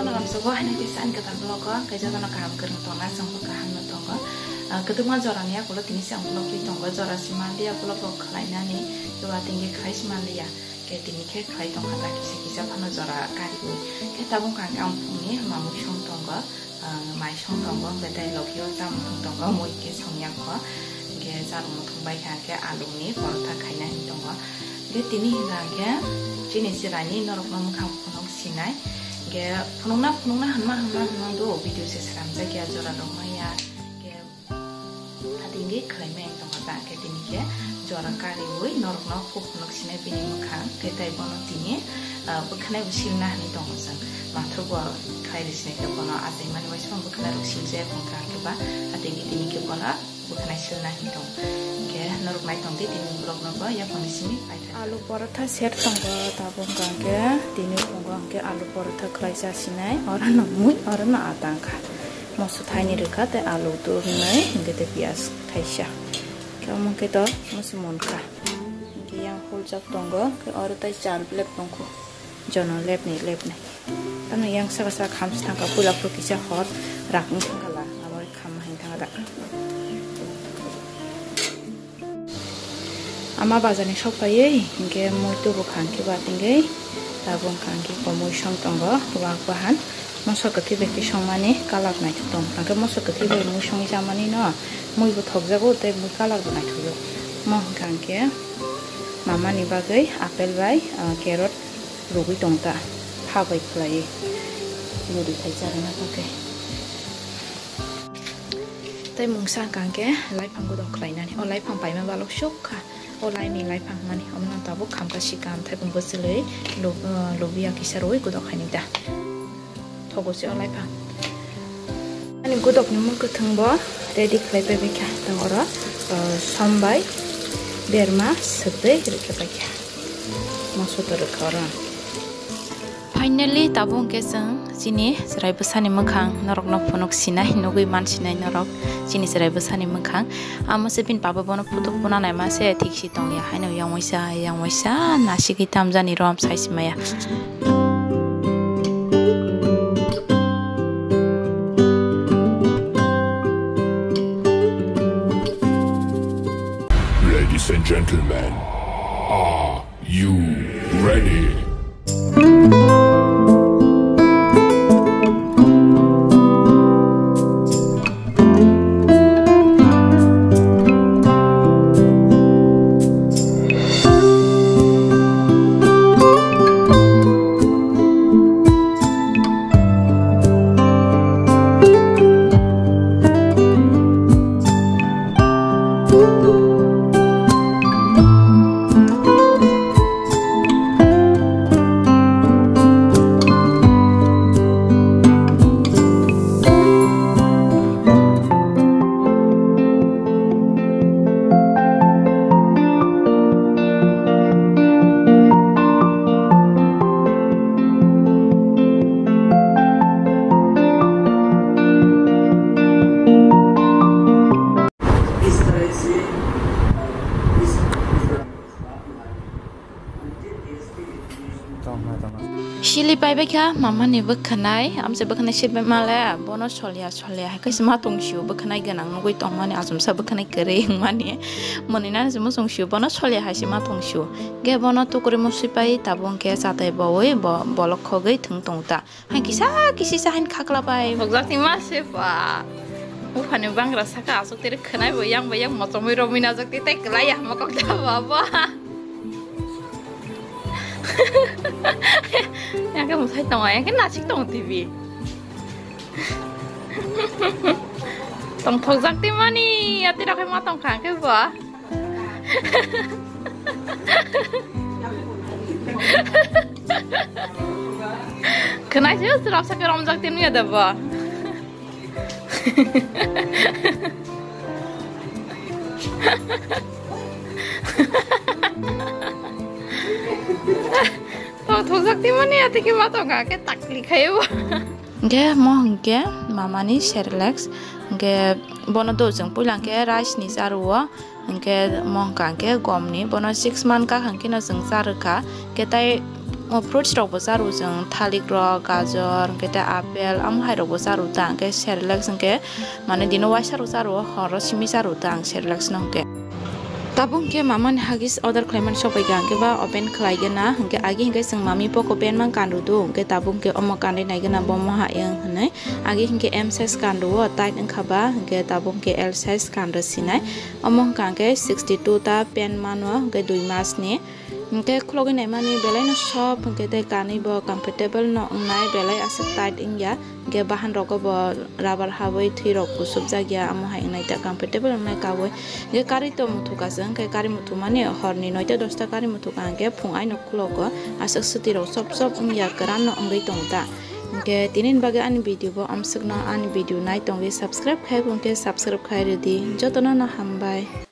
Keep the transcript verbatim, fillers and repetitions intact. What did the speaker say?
Lamsogo haino kisa ani kwtal vlog o, khe jotono kaham kwrwng tongna, chwngbo kaham no tongo. Ah, kwtwma jora ni yakulo tini se ang vlog ri tongo, jora se manliya vlog rok khlainani, eba tingwi khlai se manliya. Khe tini khe khlai tongkha ta kisa kisa phano jora kariwi. Khe tabuk ang, ang phungni mamui song tongo, ah, mai song tongo, hwnkhe tei logi o chamung tongo, mui khe song yakho. Hwnkhe charwk muthung bai kha, hwnkhe aluni porotha khaina hin tongo. Hwnkhe tini hwnkha hwnkhe chini chwraini norokno mwkhang phunuk sinai. Hwnkhe phunukna phunukna hwnma hwnma hwnma do video se sramjak ya, jora rok maya. Hwnkhe Hatingwi khlaimai ang tongkha ta, hwnkhe tini khe jora kariwi norokno kuk phunuk sinai bini mwkhang, khe tai bono tini, ah, bwkhanai bo silna hinwi tongo chwng. Mathugo khlai rw sinai khe bono achaimani waisa bwkhanai rok siljak wngkha, hwnkhe ba hatingwi tini khe bono bwkhanai silna hinwi tongo. Hwnkhe norok nai tongdi tini vlog no bo yaphangni simi paithak. Alu porotha ser tongo tabuk hwnkha hwnkhe tini tongo hwnkhe alu porotha khlai cha sinai, oro no mui oro no ata wngkha. Moso thaini rwkha tei alu turnwi, hwnkhe tei piyaj thaisa. Khe omo khe to moso munkha. Hwnkhe yang huljak tongo, khe oro tei char plate tongkho. Jono lepni lepni. Tamo yang saka saka kham se thangkha, puila phuru kisa hor rak wng thangkha la, abo kham hai thangkha da. Ama bazar ni sok paiwi, hinkhe mui tubu kha hinkhe ba tingwi, tabuk wngkha hinkhe komui song tongo, wak bahan. Moso kwthwi bai khe songmani colour naithok tongo, hinkhe moso kwthwi bai mui songwi chamani no, mui bo thokjago tei mui colour bo naithokjago. Mo wngkha hinkhe mamani bagwi apple bai, ah, carrot rwgwi tong ta, pha bai khwlaiwi muri khai charwna bagwi. Tei mungsa wngkha hwnkhe laiphang godok khlainani. O laiphang paima balok suk kha. O laini laiphang hwnmani omono tabuk khamkha sikam thaipung bwchwlwi lub-, ah, lubiya kisa rwui godok khainwi da. Thogo se o laiphang. Ani godokni mung kwthwng bo ready khlai pai bai kha. Tei oro, ah, som bai berma swk twi rwkhe pai kha. Moso to rwkha oro. Finally, tabuk hwnkhe chwng chini chwrai bwsani mwkhang norokno phunuk sinai, nugui man sinai norok chini chwrai bwsani mwkhang. Amo se bini baba bono photo phunanai ma se thik si tongya, haino yang waisa, yang waisa nasigwi tamjani rom sai si maya. Ladies and gentlemen, are you ready? Sili pai bai kha mama ni bwkhanai, amse bwkhanai sili pai male, bono solia solia hai kaisa ma tong sio, bwkhanai gwnang nugui tongmani, achomsa bwkhanai kwrwi wngmani, mwnwi nani se muchung sio, bono solia hai se ma tong sio, ge bono tukuri musui pai tabuk hwnkhe chatai baui bo bolok khogwi thwng tong ta. Hai kisa kisi sa hain khakla bai. Bokjak ni ma se ba. Buphani bangra saka asuk tere khwnai bo yang bo yang mochomwi romwi najak ti tei kwlai ya hama kok da ba ba. Yang ke musai tongo, yang ke nasik tongo T V. Tong thokjak ti mani, ati rakhai ma tong khang ke ba. Khwnai se srap sa khe romjak tini ya da ba. Tong thokjak ti mani ati khe ma tong kha khe takli khayo. Hwnkhe mo hwnkhe mamani Cerelac, hwnkhe bono do chwng puila hwnkhe rice ni cha rwo, hwnkhe mo hwnkha hwnkhe gom ni, bono six month kha hwnkhe no chwng cha rwkha, hwnkhe tai O fruits rok bo charu chwng, thalik rok, gajor, hwnkhe tei apple, amo hai rok bo charu ta, hwnkhe Cerelac hwnkhe mane dino waisa rok charu, horo simi charu ta ang Cerelac no hwnkhe. Tabuk hwnkhe mama ni Huggies order khlaimani sokphaikha, hwnkhe ba open khlaigena, hwnkhe agi hwnkhe chwng mami Poco pen mang kanru do, hwnkhe tabuk hwnkhe omo kanwi naigena bo moha yang hwnwi, agi hwnkhe M size kanru o tight wngkha ba, hwnkhe tabuk hwnkhe L size kanru sinai, omo hwnkha hwnkhe sixty two ta pen mano, hwnkhe dui mas ni. Hwnkhe khulogwi naimani belai no soft, hwnkhe tei kanwi bo comfortable no wngnai, belai aswk tight wngya. Hwnkhe bahan rogo bo rubber habwi thwi rok kusubjak ya, amo hai wngnai ta comfortable wngnai kawi. Hwnkhe kari to muthukha se, hwnkhe kari muthumani horni noita dosta kari muthukha, hwnkhe phung aino khulogo aswk swtwi rok sop sop wngya, kwran no wngwi tongo ta. Hwnkhe tini ni bagwi ani video bo amswk no, ani video nai tongwi subscribe khai bo hwnkhe subscribe khai rwdi, jotono no hambai.